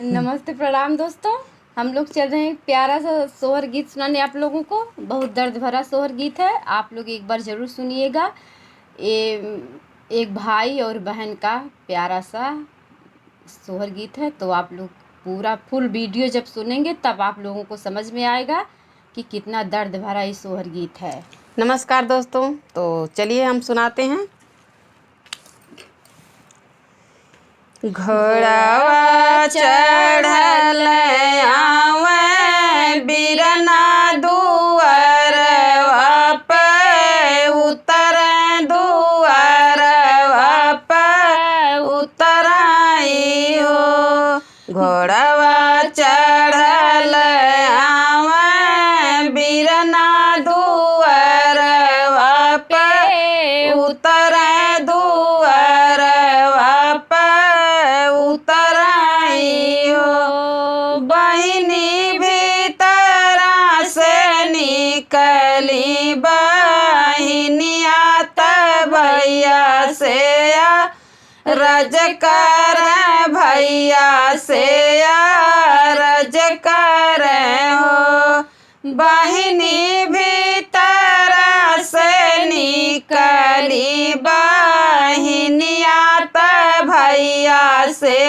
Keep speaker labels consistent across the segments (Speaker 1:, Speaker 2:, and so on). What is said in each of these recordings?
Speaker 1: नमस्ते, प्रणाम दोस्तों। हम लोग चल रहे हैं प्यारा सा सोहर गीत सुनाने आप लोगों को। बहुत दर्द भरा सोहर गीत है, आप लोग एक बार ज़रूर सुनिएगा। ये एक भाई और बहन का प्यारा सा सोहर गीत है, तो आप लोग पूरा फुल वीडियो जब सुनेंगे तब आप लोगों को समझ में आएगा कि कितना दर्द भरा ये सोहर गीत है।
Speaker 2: नमस्कार दोस्तों, तो चलिए हम सुनाते हैं। घोड़ावा चढ़ल आवे बिरना दुअरवा पे उतर, दुअरवा पे उतराई हो। घोड़ावा चढ़ल आवे बिरना दुअरवा पे उतर, दुअरवा पे उतराई हो। बहिनी भीतरा से निकली बहिनिया त भैया से रज कर, भैया से रज कर हो। बहिनी भीतरा से निकली बहिनिया त भैया से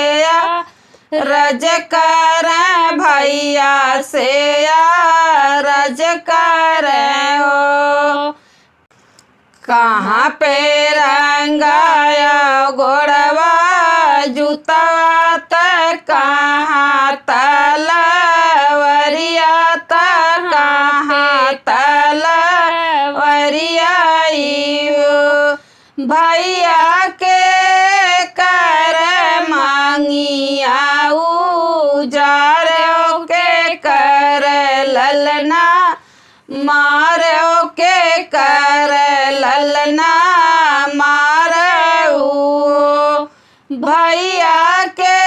Speaker 2: रज कर, भैया से रज कर हो। कहाँ पे रंगाया गोड़वा जुतवा त कहाँ तलवरिया त कहाँ तलवरिया हो। भैया के कर मांगिया उजारो के कर ललना मारो के कर ललना मारू। भैया के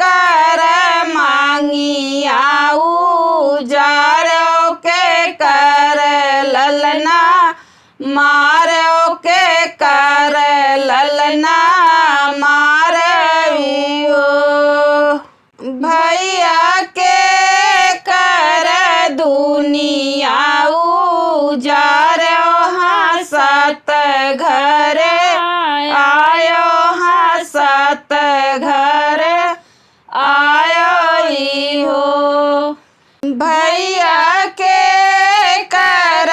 Speaker 2: कर मांगिया उजारो के कर ललना मारो के कर ललना मारू। भैया के कर दुनिया उजारो हंसत घर आयो, हंसत घर आयो हो। भैया के कर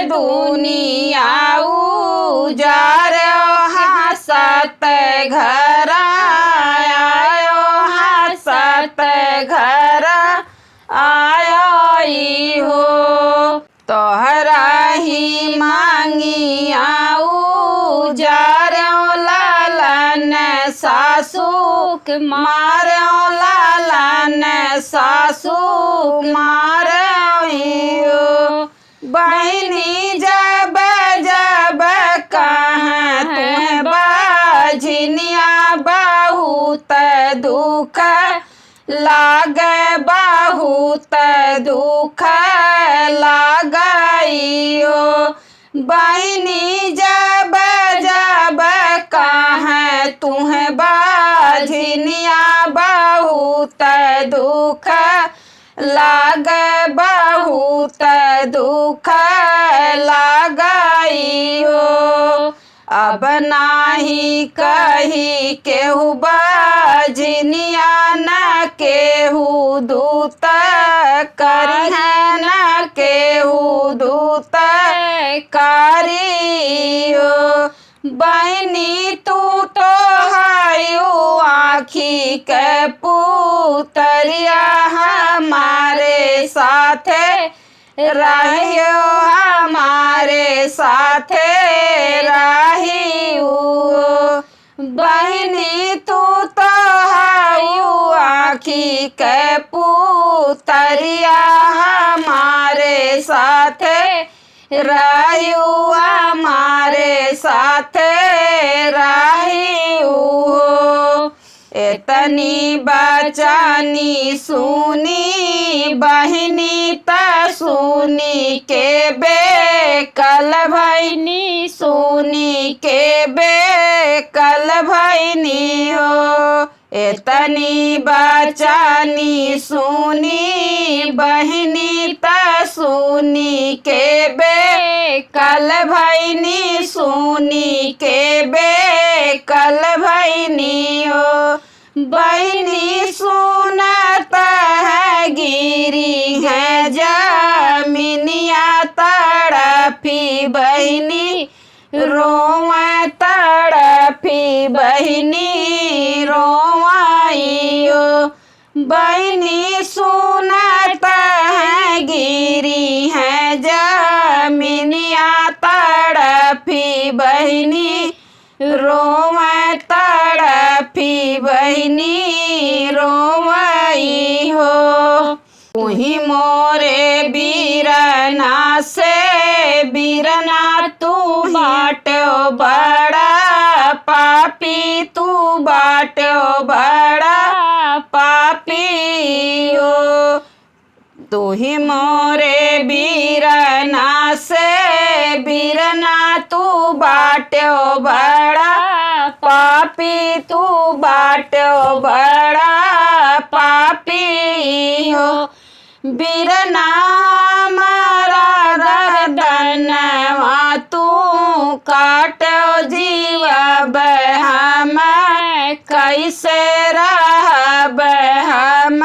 Speaker 2: दुनिया उजारो हंसत घर आयो, हंसत घर आयो हो। तोहरा ही मांगिया उजारो लालन सासू मारो, लालन सासू मारो। बहिनी जब जब कहाँ तुह बाझनिया बहुत दुख लागे, बहुत दुख लगाइयो। बहिनी जब जब कहाँ तुह बाझनिया बहुत दुख लागे, बहुत दुख लगाइयो। अब नाही कही केहू बाझनिया न केहू दूत करी है, न केहू दूत करियो। बहिनी तू तो हायू आँखी के पुतरिया हमारे साथे रहियो, हमारे साथे रहियो। बहिनी तू तो हायू आँखी के पुतरिया हमारे साथे रहियो, हमारे साथे रहियो। इतनी बचानी सुनी बहिनी त सुनी के बेकल भैनी, सुनी के बेकल भैनी हो। एतनी बचानी सुनी बहिनी त सुनी के बे कल भैनी सुनी के बे कल भैनी हो। बहिनी सुनत है गिरी है जमिनिया तड़फी बहिनी रोवा तड़फी बहिनी रोवाइयो। बहिनी सुनत है गिरी है जमिनिया तड़फी बहिनी रोवा तड़फी बहिनी रोवाई हो। तुही मोरे बीरना से बीरना तू बाटो बड़ा पापी तू बाटो बड़ा पापी हो। तुही मोरे बीरना से बीरना तू बाटो बड़ा पापी तू बाटो बड़ा पापी हो। बीरना मारा दर्दनवा तू काटो जीवा हम कैसे रहब हम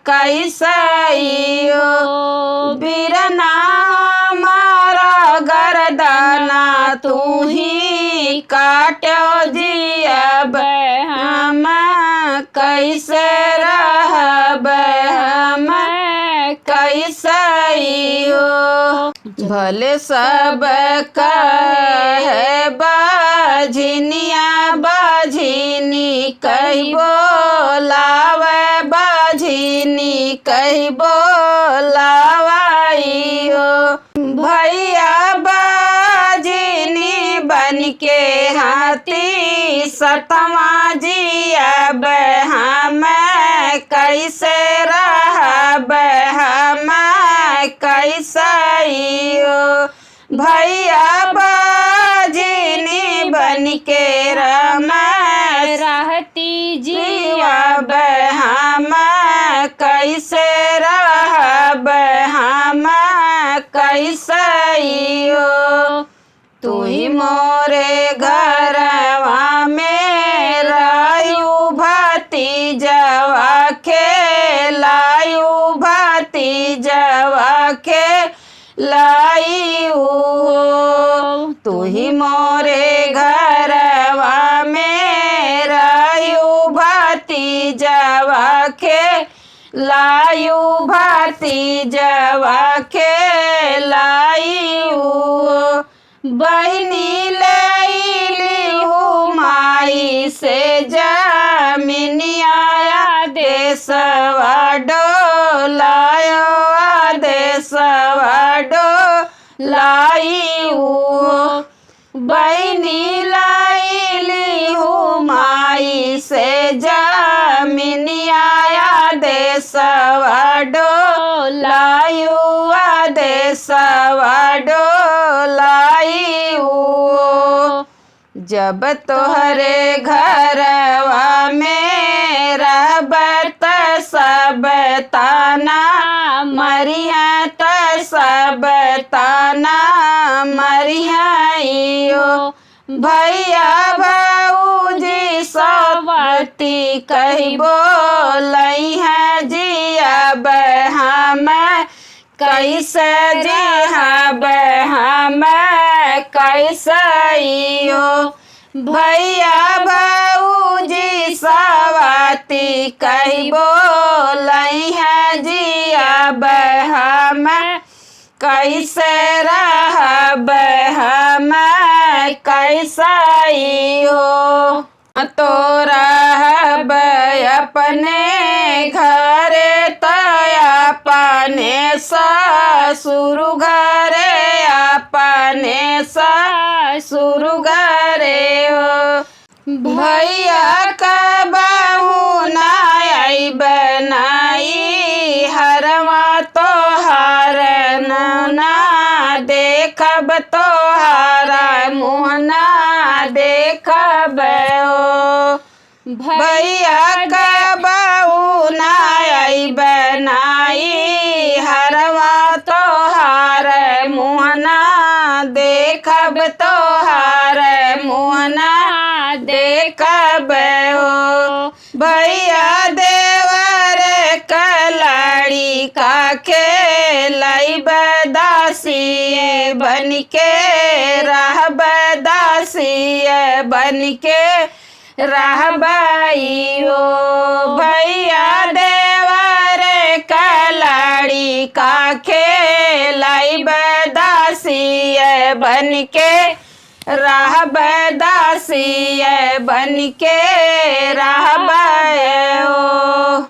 Speaker 2: कैसे हो। बीरना मारा गर्दना तू ही काटो जियब हम कैसे रहब हम कैसे हो। भले सब कहे बाझिनिया बाझिनी कही बोलावे बाझिनी कही बोलावाई हो। भैया बाझिनी बन के हाथी सतवा जियब हम कैसे रहब हम कैसे हो। भैया बाजिनी बन के रम
Speaker 1: रहती
Speaker 2: जीवब हम कैसे रहब हम कैसे हो। तू ही मोरे घरवा में रायु भतीजवा खेलायु भतीजवा खेलायु हो। तू ही मोरे घरवा में रायु भतीजवा खेलायु भतीजवा खेलायु हो। बहिनी लैली माई से जमिनिया देसवा डोलायो देसवा डोलायु हो। बहिनी लैली माई से जमिनिया देसवा डोलायु देसवा डोलायु हो। जब तोहरे घरवा में रहब त सब ताना मरिया त सब ताना मरिया हो। भैया भौजी सवती कही बोलई है जियब हम कैसे जिहब हम कैसे हो। भैया भौजी सवती कही बोलई है जियब हम कैसे रहब हम कैसे हो। तो रहब अपने घरे तया अपने ससुर घरे अपने ससुर घरे हो। भैया का बहू नाई बनाई हरवा तोहार ना देखब तोहार मुँह ना देखब हो। भैया कबहू नाई बनाई हरवा तोहार मुहना देखब तोहार मुहना देखब हो। भैया देवर कलाड़ी का खेलई दासी बन के रहब दासी बन के रहबई हो। भैया देवर कलाड़ी का खेलई दासी बन के रहब दासी बन के रहब हो।